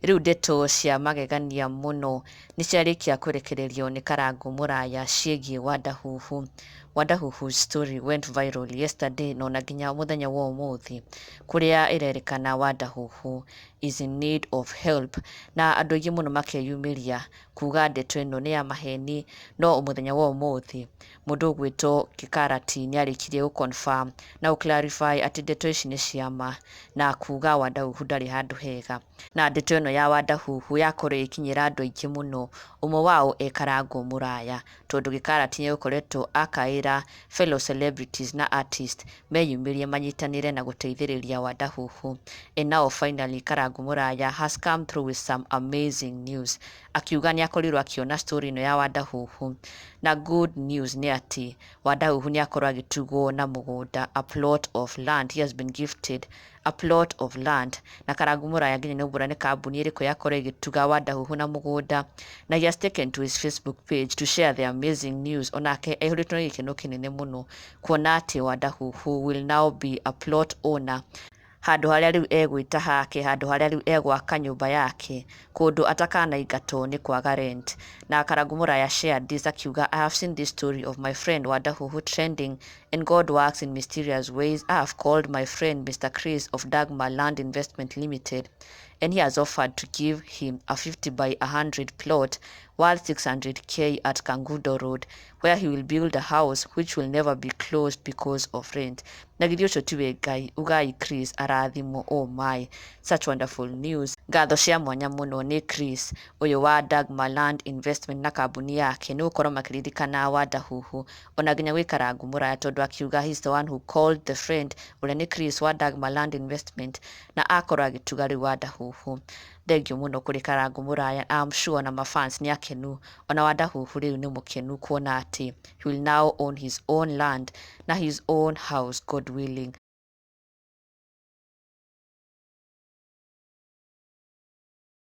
Rĩu ndeto cia magegania mũno nĩ ciarĩkia kũrekererio nĩ Karangũ Mũraya ciĩgiĩ Wandahuhu. Wandahuhu's story went viral yesterday na ona nginya mũthenya wa ũmũthĩ, kũrĩa ĩrerĩkana Wandahuhu is in need of help, na andũ aingĩ mũno makeyumĩria kuga ndeto ĩno nĩ ya maheni. No mũthenya wa ũmũthĩ mũndũ ũgwĩtwo Gĩkarati nĩ arĩkirie gũ confirm na gũ clarify atĩ ndeto ici nĩ cia ma, na kuga Wandahuhu ndarĩ handũ hega. Na ndeto ĩno ya Wandahuhu yakorwo ĩgĩkinyĩra andũ aingĩ mũno, ũmwe wao e Karangũ Mũraya, tondũ Gĩkarati nĩ egũkoretwo akaĩra fellow celebrities na artist meyumĩrie manyitanĩre na gũteithĩrĩria Wandahuhu. And now finally Karangũ Mũraya has come through with some amazing news, akiuga nĩ akorirwo akĩona story ĩno ya Wandahuhu, na good news nĩ atĩ Wandahuhu nĩ akorwo agĩtugwo na mũgũnda, a plot of land. He has been gifted a plot of land. Na Karangũ Mũraya nginya nĩ aumbũra nĩ kambuni ĩrĩkũ yakorwo ĩgĩtuga Wandahuhu na mũgũnda, na he has taken to his Facebook page to share the amazing news. Onake aihũrĩtwo nĩ gĩkeno kĩnene mũno kuona atĩ Wandahuhu will now be a plot owner, handũ harĩa rĩu egwĩta hake, handũ harĩa rĩu egwaka nyũmba yake, kũndũ atakanaingatwo nĩ kwaga rent. Na Karangũ Mũraya shared this akiuga, "I have seen this story of my friend Wandahuhu trending, and God works in mysterious ways. I have called my friend Mr. Chris of Dagmar Land Investment Limited, and he has offered to give him a 50 by 100 plot worth 600K at Kangundo Road, where he will build a house which will never be closed because of rent." Na githĩ ũcio tiwe Ngai? Ugai Chris arathimwo. Oh my, such wonderful news. Ngatho cia mwanya mũno nĩ Chris ũyũ wa Dagmar Land Investment na kambuni yake nĩ gũkorwo makĩririkana Wandahuhu, ona nginya gwĩ Karangũ Mũraya, tondũ akiuga he's the one who called the friend, ũrĩa nĩ Chris wa Dagmar Land Investment, na akorwo agĩtuga rĩu Wandahuhu. Thengiũ mũno kũrĩ Karangũ Mũraya. I'm sure ona mafans nĩ akenu, ona Wandahuhu rĩu nĩ mũkenu kuona atĩ he will now own his own land na his own house, God willing.